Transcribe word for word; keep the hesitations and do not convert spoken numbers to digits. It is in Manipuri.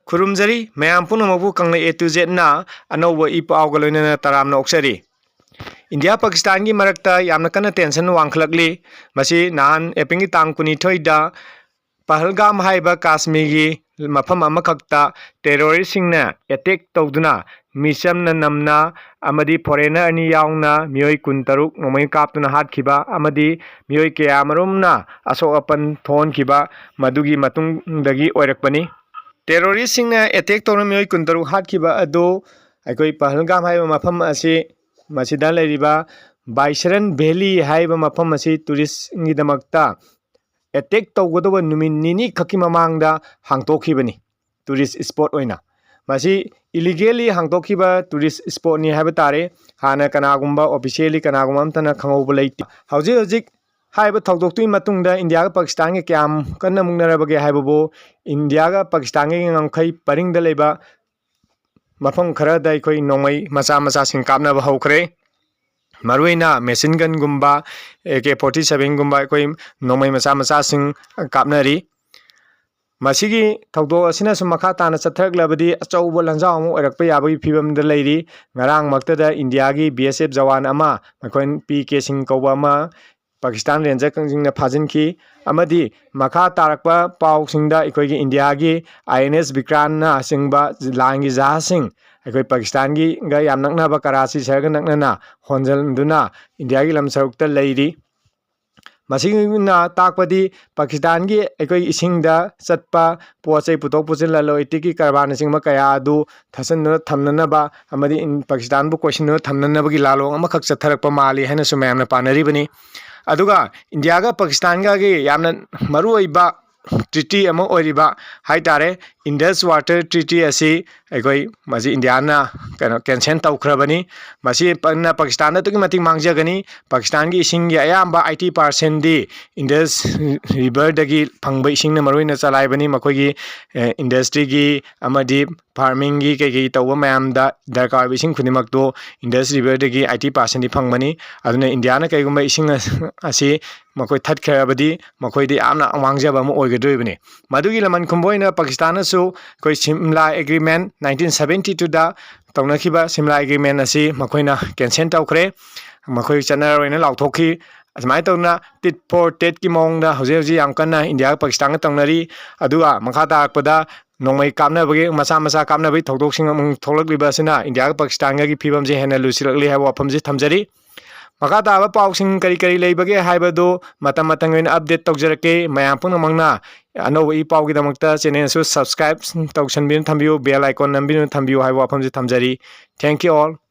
ꯈꯨꯔꯨꯝꯖꯔꯤ꯫ ꯃꯌꯥꯝ ꯄꯨꯝꯅꯃꯛꯄꯨ ꯀꯪꯂꯩ A to Zꯅ ꯑꯅꯧꯕ ꯏ ꯄꯥꯎꯒ ꯂꯣꯏꯅꯅ ꯇꯔꯥꯝꯅ ꯑꯣꯛꯆꯔꯤ꯫ ꯏꯟꯗꯤꯌꯥ ꯄꯥꯀꯤꯁꯇꯥꯟꯒꯤ ꯃꯔꯛꯇ ꯌꯥꯝꯅ ꯀꯟꯅ tension ꯋꯥꯡꯈꯠꯂꯛꯂꯤ꯫ ꯃꯁꯤ ꯅꯍꯥꯟ Aprilꯒꯤ ꯇꯥꯡ ꯀꯨꯟꯅꯤꯊꯣꯏꯗ ꯄꯍꯜꯒꯥꯝ ꯍꯥꯏꯕ ꯀꯥꯁꯃꯤꯔꯒꯤ ꯃꯐꯝ ꯑꯃꯈꯛꯇ terroristꯁꯤꯡꯅ attack ꯇꯧꯗꯨꯅ ꯃꯤꯆꯝꯅ ꯅꯝꯅ ꯑꯃꯗꯤ foreigner ꯑꯅꯤ ꯌꯥꯎꯅ ꯃꯤꯑꯣꯏ ꯀꯨꯟꯇꯔꯨꯛ ꯅꯣꯡꯃꯩ ꯀꯥꯞꯇꯨꯅ ꯍꯥꯠꯈꯤꯕ ꯑꯃꯗꯤ ꯃꯤꯑꯣꯏ ꯀꯌꯥ ꯑꯃꯔꯣꯝꯅ ꯑꯁꯣꯛ ꯑꯄꯟ ꯊꯣꯛꯍꯟꯈꯤꯕ ꯃꯗꯨꯒꯤ ꯃꯇꯨꯡꯗꯒꯤ ꯑꯣꯏꯔꯛꯄꯅꯤ꯫ Terroristꯁꯤꯡꯅ attack ꯇꯧꯅ ꯃꯤꯑꯣꯏ ꯀꯨꯟꯇꯔꯨꯛ ꯍꯥꯠꯈꯤꯕ ꯑꯗꯨ ꯑꯩꯈꯣꯏ ꯄꯍꯜꯒꯥꯝ ꯍꯥꯏꯕ ꯃꯐꯝ ꯑꯁꯤ, ꯃꯁꯤꯗ ꯂꯩꯔꯤꯕ ꯕꯥꯏꯁꯔꯟ Valley ꯍꯥꯏꯔꯤꯕ ꯃꯐꯝ ꯑꯁꯤ touristꯁꯤꯡꯒꯤꯗꯃꯛꯇ attack ꯇꯧꯒꯗꯧꯕ ꯅꯨꯃꯤꯠ ꯅꯤꯅꯤ ꯈꯛꯀꯤ ꯃꯃꯥꯡꯗ ꯍꯥꯡꯗꯣꯛꯈꯤꯕꯅꯤ, tourist spot ꯑꯣꯏꯅ꯫ ꯃꯁꯤ illegally ꯍꯥꯡꯗꯣꯛꯈꯤꯕ tourist spotꯅꯤ ꯍꯥꯏꯕ ꯇꯥꯔꯦ꯫ ꯍꯥꯟꯅ ꯀꯅꯥꯒꯨꯝꯕ officially ꯀꯅꯥꯒꯨꯝꯕ ꯑꯝꯇꯅ ꯈꯪꯍꯧꯕ ꯂꯩꯇꯦ꯫ ꯍꯧꯖꯤꯛ ꯍꯧꯖꯤꯛ ꯍꯥꯏꯔꯤꯕ ꯊꯧꯗꯣꯛꯇꯨꯒꯤ ꯃꯇꯨꯡꯗ ꯏꯟꯗꯤꯌꯥꯒ ꯄꯥꯀꯤꯁꯇꯥꯟꯒ ꯀꯌꯥꯝ ꯀꯟꯅ ꯃꯨꯛꯅꯔꯕꯒꯦ ꯍꯥꯏꯕꯕꯨ, ꯏꯟꯗꯤꯌꯥꯒ ꯄꯥꯀꯤꯁꯇꯥꯟꯒꯤ ꯉꯝꯈꯩ ꯄꯔꯤꯡꯗ ꯂꯩꯕ ꯃꯐꯝ ꯈꯔꯗ ꯑꯩꯈꯣꯏ ꯅꯣꯡꯃꯩ ꯃꯆꯥ ꯃꯆꯥꯁꯤꯡ ꯀꯥꯞꯅꯕ ꯍꯧꯈ꯭ꯔꯦ꯫ ꯃꯔꯨꯑꯣꯏꯅ machine gunꯒꯨꯝꯕ, AK forty sevenꯒꯨꯝꯕ ꯑꯩꯈꯣꯏ ꯅꯣꯡꯃꯩ ꯃꯆꯥ ꯃꯆꯥꯁꯤꯡ ꯀꯥꯞꯅꯔꯤ꯫ ꯃꯁꯤꯒꯤ ꯊꯧꯗꯣꯛ ꯑꯁꯤꯅ ꯁꯨꯝ ꯃꯈꯥ ꯇꯥꯅ ꯆꯠꯊꯔꯛꯂꯕꯗꯤ ꯑꯆꯧꯕ ꯂꯥꯟꯖꯥꯎ ꯑꯃ ꯑꯣꯏꯔꯛꯄ ꯌꯥꯕꯒꯤ ꯐꯤꯕꯝꯗ ꯂꯩꯔꯤ꯫ ꯉꯔꯥꯡꯃꯛꯇꯗ ꯏꯟꯗꯤꯌꯥꯒꯤ BSF ꯖꯋꯥꯟ ꯑꯃ, ꯃꯈꯣꯏ PK ꯁꯤꯡ ꯀꯧꯕ ꯑꯃ, ꯄꯥꯀꯤꯁꯇꯥꯟ rangerꯁꯤꯡꯅ ꯐꯥꯖꯤꯟꯈꯤ꯫ ꯑꯃꯗꯤ ꯃꯈꯥ ꯇꯥꯔꯛꯄ ꯄꯥꯎꯁꯤꯡꯗ ꯑꯩꯈꯣꯏꯒꯤ ꯏꯟꯗꯤꯌꯥꯒꯤ INS ꯕꯤꯀ꯭ꯔꯥꯟꯅ ꯆꯤꯡꯕ ꯂꯥꯟꯒꯤ ꯖꯍꯥꯖꯁꯤꯡ ꯑꯩꯈꯣꯏ ꯄꯥꯀꯤꯁꯇꯥꯟꯒꯤꯒ ꯌꯥꯝ ꯅꯛꯅꯕ ꯀꯔꯥꯆꯤ ꯁꯍꯔꯒ ꯅꯛꯅꯅ ꯍꯣꯟꯖꯤꯟꯗꯨꯅ ꯏꯟꯗꯤꯌꯥꯒꯤ ꯂꯝꯁꯔꯨꯛꯇ ꯂꯩꯔꯤ꯫ ꯃꯁꯤꯅ ꯇꯥꯛꯄꯗꯤ ꯄꯥꯀꯤꯁꯇꯥꯟꯒꯤ ꯑꯩꯈꯣꯏ ꯏꯁꯤꯡꯗ ꯆꯠꯄ ꯄꯣꯠ ꯆꯩ ꯄꯨꯊꯣꯛ ꯄꯨꯁꯤꯟ, ꯂꯂꯣꯟ ꯏꯇꯤꯛꯀꯤ ꯀꯔꯕꯥꯔꯅꯆꯤꯡꯕ ꯀꯌꯥ ꯑꯗꯨ ꯊꯠꯆꯟꯗꯨꯅ ꯊꯝꯅꯅꯕ ꯑꯃꯗꯤ ꯏꯟ-, ꯄꯥꯀꯤꯁꯇꯥꯟꯕꯨ ꯀꯣꯏꯁꯤꯟꯗꯨꯅ ꯊꯝꯅꯅꯕꯒꯤ ꯂꯥꯂꯣꯡ ꯑꯃꯈꯛ ꯆꯠꯊꯔꯛꯄ ꯃꯥꯜꯂꯤ ꯍꯥꯏꯅꯁꯨ ꯃꯌꯥꯝꯅ ꯄꯥꯅꯔꯤꯕꯅꯤ꯫ ꯑꯗꯨꯒ ꯏꯟꯗꯤꯌꯥꯒ ꯄꯥꯀꯤꯁꯇꯥꯟꯒꯒꯤ ꯌꯥꯝꯅ ꯃꯔꯨꯑꯣꯏꯕ treaty ꯑꯃ ꯑꯣꯏꯔꯤꯕ ꯍꯥꯏ ꯇꯥꯔꯦ, Indus Water Treaty ꯑꯁꯤ ꯑꯩꯈꯣꯏ ꯃꯁꯤ ꯏꯟꯗꯤꯌꯥꯅ ꯀꯩꯅꯣ cancel ꯇꯧꯈ꯭ꯔꯕꯅꯤ꯫ ꯃꯁꯤ ꯄ-, ꯅ ꯄꯥꯀꯤꯁꯇꯥꯟꯗ ꯑꯗꯨꯛꯀꯤ ꯃꯇꯤꯛ ꯃꯥꯡꯖꯒꯅꯤ꯫ ꯄꯥꯀꯤꯁꯇꯥꯟꯒꯤ ꯏꯁꯤꯡꯒꯤ ꯑꯌꯥꯝꯕ eighty percentꯗꯤ Indus Riverꯗꯒꯤ ꯐꯪꯕ ꯏꯁꯤꯡꯅ ꯃꯔꯨꯑꯣꯏꯅ ꯆꯂꯥꯏꯕꯅꯤ꯫ ꯃꯈꯣꯏꯒꯤ, ꯑꯦ, industryꯒꯤ ꯑꯃꯗꯤ farmingꯒꯤ ꯀꯩꯀꯩ ꯇꯧꯕ ꯃꯌꯥꯝꯗ ꯗꯔꯀꯥꯔ ꯑꯣꯏꯕ ꯏꯁꯤꯡ ꯈꯨꯗꯤꯡꯃꯛꯇꯣ Indus Riverꯗꯒꯤ eighty percentꯗꯤ ꯐꯪꯕꯅꯤ꯫ ꯑꯗꯨꯅ ꯏꯟꯗꯤꯌꯥꯅ ꯀꯩꯒꯨꯝꯕ ꯏꯁꯤꯡ ꯑꯁꯤ ꯃꯈꯣꯏ ꯊꯠꯈ꯭ꯔꯕꯗꯤ ꯃꯈꯣꯏꯗ ꯌꯥꯝꯅ ꯃꯥꯡꯖꯕ ꯑꯃ ꯑꯣꯏꯒꯗꯧꯔꯤꯕꯅꯤ꯫ ꯃꯗꯨꯒꯤ ꯂꯃꯟ ꯈꯨꯝꯕ ꯑꯣꯏꯅ ꯄꯥꯀꯤꯁꯇꯥꯟꯅꯁꯨ ꯇꯨ ꯑꯩꯈꯣꯏ ꯁꯤꯝꯂꯥ ꯑꯦꯒ꯭ꯔꯤꯃꯦꯟ ꯅꯥꯏꯟꯇꯤꯟ ꯁꯕꯦꯟꯇꯤ ꯇꯨꯗ ꯇꯧꯅꯈꯤꯕ ꯁꯤꯝꯂꯥ ꯑꯦꯒ꯭ꯔꯤꯃꯦꯟ ꯑꯁꯤ ꯃꯈꯣꯏꯅ ꯀꯦꯟꯁꯦꯜ ꯇꯧꯈ꯭ꯔꯦ꯫ ꯃꯈꯣꯏ ꯆꯠꯅꯔꯣꯏꯅ ꯂꯥꯎꯊꯣꯛꯈꯤ꯫ ꯑꯁꯨꯃꯥꯏꯅ ꯇꯧꯗꯅ ꯇꯤꯠ ꯐꯣꯔ ꯇꯦꯠꯀꯤ ꯃꯑꯣꯡꯗ ꯍꯧꯖꯤꯛ ꯍꯧꯖꯤꯛ ꯌꯥꯝ ꯀꯟꯅ ꯏꯟꯗꯤꯌꯥꯒ ꯄꯥꯀꯤꯁꯇꯥꯟꯒ ꯇꯧꯅꯔꯤ꯫ ꯑꯗꯨꯒ ꯃꯈꯥ ꯇꯥꯔꯛꯄꯗ ꯅꯣꯡꯃꯩ ꯀꯥꯞꯅꯕꯒꯤ, ꯃꯆꯥ ꯃꯆꯥ ꯀꯥꯞꯅꯕꯒꯤ ꯊꯧꯗꯣꯛꯁꯤꯡ ꯑꯃꯨꯛ ꯊꯣꯛꯂꯛꯂꯤꯕ ꯑꯁꯤꯅ ꯏꯟꯗꯤꯌꯥꯒ ꯄꯥꯀꯤꯁꯇꯥꯟꯒꯒꯤ ꯐꯤꯕꯝꯁꯦ ꯍꯦꯟꯅ ꯂꯨꯁꯤꯜꯂꯛꯂꯤ ꯍꯥꯏꯕ ꯋꯥꯐꯝꯁꯤ ꯊꯝꯖꯔꯤ꯫ ꯃꯈꯥ ꯇꯥꯕ ꯄꯥꯎꯁꯤꯡ ꯀꯔꯤ ꯀꯔꯤ ꯂꯩꯕꯒꯦ ꯍꯥꯏꯕꯗꯨ ꯃꯇꯝ ꯃꯇꯝꯒꯤ ꯑꯣꯏꯅ ꯑꯞꯗꯦꯠ ꯇꯧꯖꯔꯛꯀꯦ꯫ ꯃꯌꯥꯝ ꯄꯨꯝꯅꯃꯛꯅ ꯑꯅꯧꯕ ꯏ ꯄꯥꯎꯒꯤꯗꯃꯛꯇ ꯆꯦꯅꯦꯜꯁꯨ ꯁꯕꯁꯀ꯭ꯔꯥꯏꯕ ꯇꯧꯁꯟꯕꯤꯗꯨꯅ ꯊꯝꯕꯤꯌꯨ, ꯕꯦꯜ ꯑꯥꯏꯀꯣꯟ ꯅꯝꯕꯤꯗꯨꯅ ꯊꯝꯕꯤꯌꯨ ꯍꯥꯏꯕ ꯋꯥꯐꯝꯁꯤ ꯊꯝꯖꯔꯤ꯫ Thank you all.